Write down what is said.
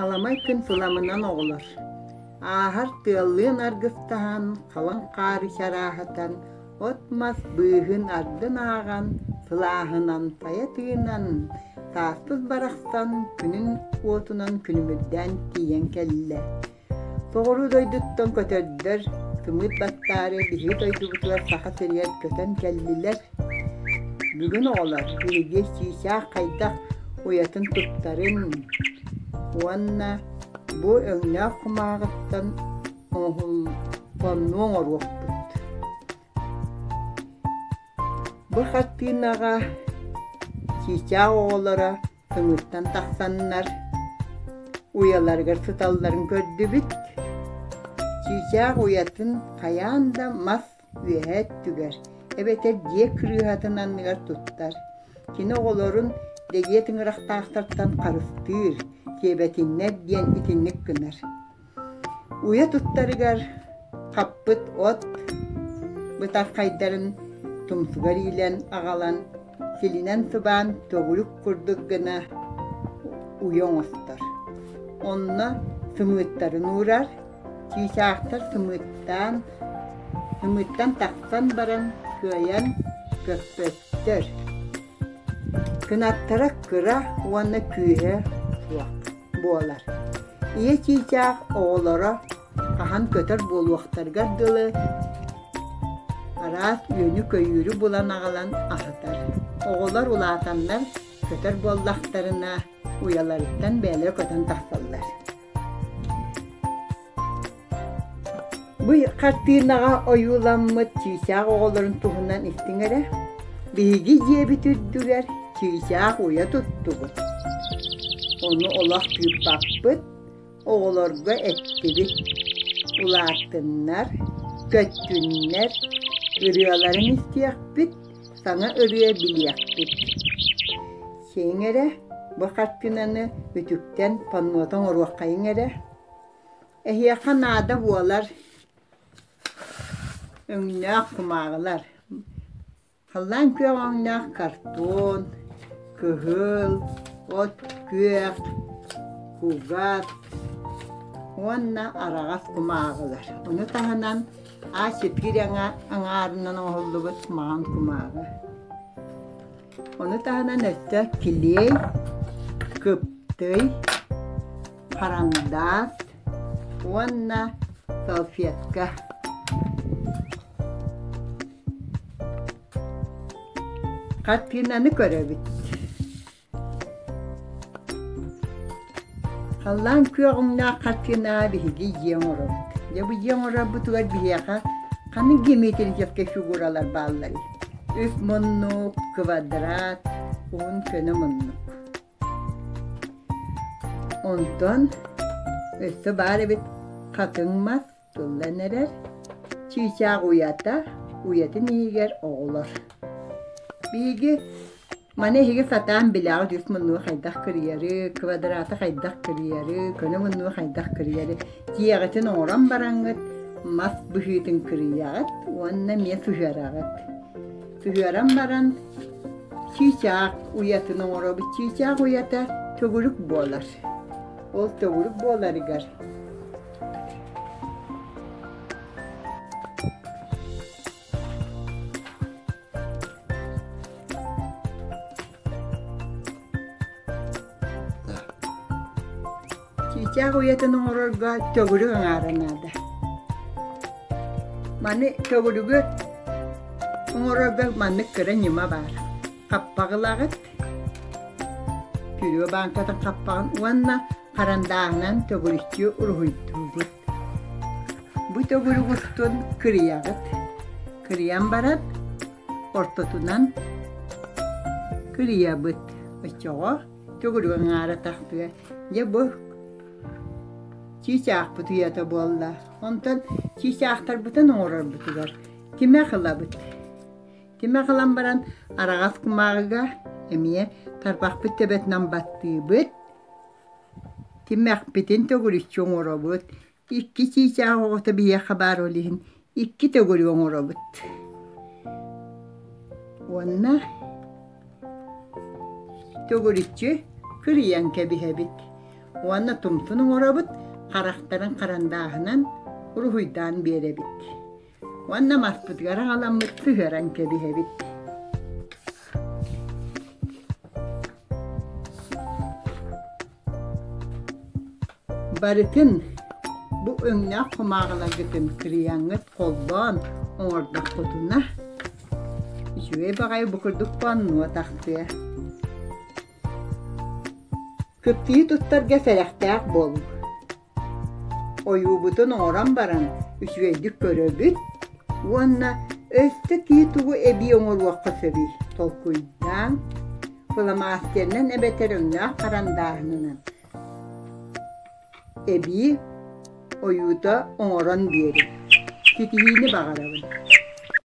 Аламай күн сыламынан оҕолор, ааһар тыаллыын аргыстаһан, халыҥ хаары чарааһатан, от-мас быыһын ардын ааҕан, сылааһынан сайа тыынан, сааспыт барахсан күнүн уотунан күлүмүрдээн тиийэн кэллэ. Соҕуруу дойдуттан көтөрдөр сымыыт баттаары биһиги дойдубутугар Саха сиригэр көтөн кэллилэр. Бүгүн оҕолор биһиги чыычаах хайдах уйатын туттарын уонна бу өҥнөөх кумааҕыттан оҥоһул панно оҥоруохпут. Бу хартыынаҕа чыычаах оҕолоро тымыртан тахсаннар уйаларыгар сыталларын көрдүбүт. Чыычаах уйатын хайаан да мас үөһээ өттүгэр эбэтэр дьиэ кырыыһатын анныгар туттар. Кини оҕолорун дэгиэ тыҥырахтаахтартан харыстыыр, сиэбэтиннэр диэн итинник гынар. Уйа туттарыгар хаппыт от бытархайдарын тумсугар иилэн аҕалан, силинэн сыбаан төгүрүк курдук гына уйа оҥостор. Онно сымыыттарын уурар, чыычаахтар сымыыттаан, сымыыттан тахсан баран кыайан көппөттөр. Кынаттара кыра уонна күүһэ суох буолар. Ийэ чыычаах оҕолоро хаһан көтөр буолуохтарыгар дылы араас үөнү-көйүүрү булан аҕалан аһатар. Оҕолор улаатаннар көтөр буоллахтарына уйаларыттан бэйэлэрэ көтөн тахсаллар. Бу хартыынаҕа ойууламмыт чыычаах оҕолорун туһунан истиҥ эрэ. Биһиги дьиэбит үрдүгэр чыычаах уйа туттубут. Ону олох тыыппаппыт, оҕолорго эттибит. Улааттыннар, көттүннэр, ырыаларын истиэхпит, саҥа ырыа билиэхпит. Сиэҥ эрэ, бу хартыынаны үтүктэн паннота оҥоруоххайыҥ эрэ. Эһиэхэ наада буолар өҥнөөх кумааҕылар. Халлаан күөх өҥнөөх картон, кыһыл, от күөх, кугас уонна араҕас кумааҕылар. Ону таһынан А4 аҥаарынан оҥоһуллубут маҥан кумааҕы. Ону таһынан өссө килиэй, кыптый, харандаас уонна салфетка. Хартыынаны көрөбүт. Халлаан күөх өҥнөөх хартыынаҕа биһиги дьиэ оҥоробут. Дьэ бу дьиэ оҥорорбутугар биһиэхэ ханнык геометрическай фигуралар баалларый? Үс муннук, квадрат, уһун көнө муннук. Онтон өссө баар эбит хатыҥ мас тыллан эрэр, чыычаах уйата, уйатын иһигэр оҕолор. Биһиги маны эһиги сатаан билэҕит үс муннугу хайдах кырыйары, квадраты хайдах кырыйары, көнө муннугу хайдах кырыйары дьиэҕитин оҥорон бараҥҥыт мас быһыытын кырыйаҕыт уонна эмиэ сыһыараҕыт. Сыһыаран баран чыычаах уйатын оҥоробут. Чыычаах уйата төгүрүк буолар. Ол төгүрүк буоларыгар Чыычаах уйатын оҥорорго төгүрүк аҥаара наада. Маны төгүрүгү оҥорорго маннык кыра ньыма баар. Хаппаҕылаҕыт, күрүө бааҥкатын хаппаҕын уонна харандааһынан төгүрүччү уруһуйдуугут. Бу төгүрүк устун кырыйаҕыт. Кырыйан баран ортотунан кырыйабыт. Оччоҕо төгүрүк аҥаара тахсыа. Дьэ бу чыычаахпыт уйата буолла. Онтон чыычаахтарбытын оҥорорбутугар тимэх ылабыт. Тимэх ылан баран араҕас кумааҕыга эмиэ тарбахпыт төбөтүнэн баттыыбыт. Тимэхпитин төгүрүччү оҥоробут. Икки чыычаах оҕото биһиэхэ баар ол иһин икки төгүрүк оҥоробут. Уонна төгүрүччү кырыйан кэбиһэбит. Уонна тумсун оҥоробут, харахтарын харандааһынан уруһуйдаан биэрэбит. Уонна маспытыгар аҕаламмыт сыһыаран кэбиһэбит. Барытын бу өҥнөөх кумааҕыларгытын кырыйаҥҥыт холбоон оҥордоххутуна, үчүгэй баҕайы бу курдук панно тахсыа. Кыптыйы туттарга сэрэхтээх буолуҥ. Ойуубутун оҥорон баран үчүгэйдик көрөбүт уонна өссө киһи тугу эбии оҥоруохха сөбүй толкуйдаан, фломастерынан эбэтэр өҥнөөх харандааһынынан эбии ойуута оҥорон биэриҥ. Ситиһиини баҕарабын.